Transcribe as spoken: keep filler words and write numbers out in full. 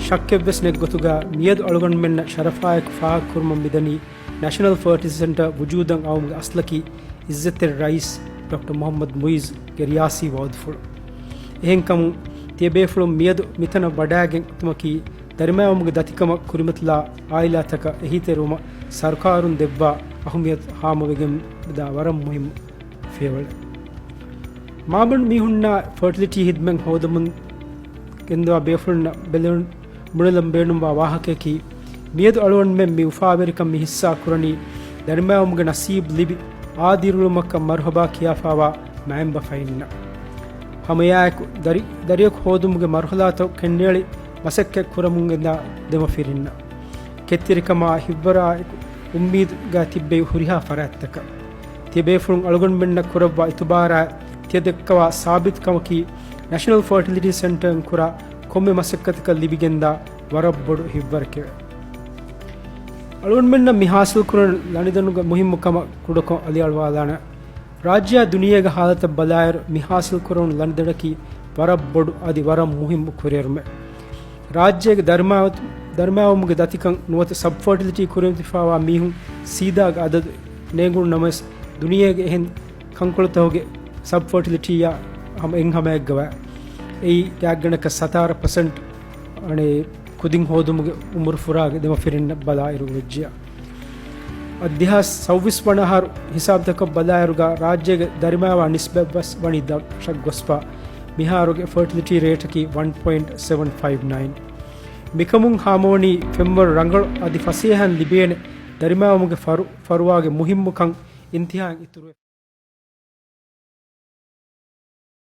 ޝައްކެއްވެސް ނެތް ގޮތުގަ މިއަދު އަޅުގަނޑުމެންނަށް ޝަރަފާއެކު ފާހަގަކުރުމަށް މިދަނީ ނެޝަނަލް ފަރޓިލިޓީ ސެންޓަރ ވުޖޫދަށް އައުމުގެ އަސްލަކީ އިއްޒަތްތެރި ރައީސް ޑޮކްޓަރ މުޙައްމަދު މުޢިއްޒު ގެ ރިޔާސީ ވައުދުފުޅު. އެހެންކަމުން، ތިޔަބޭފުޅުން މިއަދު މިތަނަށް ވަޑައިގެން އޮތުމަކީ، ދަރިމައިވުމުގެ ދަތިކަމަށް ކުރިމަތިލާ އާއިލާތަކަށް އެހީތެރިވުމަށް ސަރުކާރުން ދެއްވާ އަހުމިއްޔަތު ހާމަވެގެން ދާ ވަރަށް މުހިއްމު ފިޔަވަޅެއް. މާބަނޑު މީހުންނާ ފަރޓިލިޓީ ހިދްމަތް ހޯދަމުން ގެންދަވާ ބޭފުޅުންނަށް ބެލެނި ބުނެލަން ބޭނުންވާ ވާހަކަޔަކީ، މިއަދު އަޅުގަނޑުމެން މި އުފާވެރިކަން މި ހިއްސާ ކުރަނީ، ދަރިމައިވުމުގެ ނަސީބު ލިބި، އާ ދިރިއުޅުމަކަށް މަރުޙަބާ ކިޔާފާވާ މައިންބަފައިންނަށް. ހަމައެއާއެކު، ދަރި-، ދަރިއަކު ހޯދުމުގެ މަރުޙަލާތައް ކެނޑިއަޅި މަސައްކަތް ކުރަމުން ގެންދާ ދެމަފިރިންނަށް. ކެތްތެރިކަމާ ހިތްވަރާއެކު އުއްމީދުގަ ތިއްބެވި ހުރިހާ ފަރާތްތަކަށް. ތިޔަބޭފުޅުން އަޅުގަނޑުމެންނަށް ކުރައްވާ އިތުބާރާއި، ތިޔަދައްކަވާ ސާބިތުކަމަކީ، ނެޝަނަލް ފަރޓިލިޓީ ސެންޓަރުން ކުރާ ކޮންމެ މަސައްކަތަކަށް ލިބިގެންދާ ވަރަށް ބޮޑު ހިތްވަރެކެވެ. އަޅުގަނޑުމެންނަށް މި ހާސިލްކުރަން ލަނޑިދަނުގެ މުހިއްމުކަމަށް ކުޑަކޮށް އަލިއަޅުވާލާނަން. ރާއްޖެއާ ދުނިޔޭގެ ހާލަތަށް ބަލާއިރު، މި ހާސިލްކުރެވުނު ލަނޑިދަނޑަކީ ވަރަށް ބޮޑު އަދި ވަރަށް މުހިއްމު ކުރިއެރުމެއް. ރާއްޖޭގެ ދަރިމައި-، ދަރިމައިވުމުގެ ދަތިކަން ނުވަތަ ސަބް ފަރޓިލިޓީ ކުރިމަތިފާވާ މީހުން ސީދާގެ އަދަދު ނޭނގުނު ނަމަވެސް، ދުނިޔޭގެ އެހެން ކަންކޮޅުތަކުގެ ސަބް ފަރޓިލިޓީއާ ހަމަ އެއްހަމައެއްގަވާ. އެއީ ގާތްގަނޑަކަށް ސަތާރަ ޕަސެންޓް އަނެއް ކުދިން ހޯދުމުގެ އުމުރު ފުރާގެ ދެމަފިރިންނަށް ބަލާއިރު ވެއްޖެޔާ. އަދި ދެހާސް ސައުވީސް ވަނަ އަހަރު ހިސާބުތަކަށް ބަލާއިރުގަ ރާއްޖޭގެ ދަރިމައިވާ ނިސްބަތްވެސް ވަނީ ދަށަށް ގޮސްފަ. މިހާރުގެ ފަރޓިލިޓީ ރޭޓަކީ ވަން ޕޮއިންޓް ސެވަން ފައިވް ނައިން. މިކަމުން ހާމަވަނީ ފެންވަރު ރަނގަޅު އަދި ފަސޭހައިން ލިބޭނެ ދަރިމައިވުމުގެ ފަރު-، ފަރުވާގެ މުހިއްމުކަން އިންތިހާއިން އިތުރުވެ.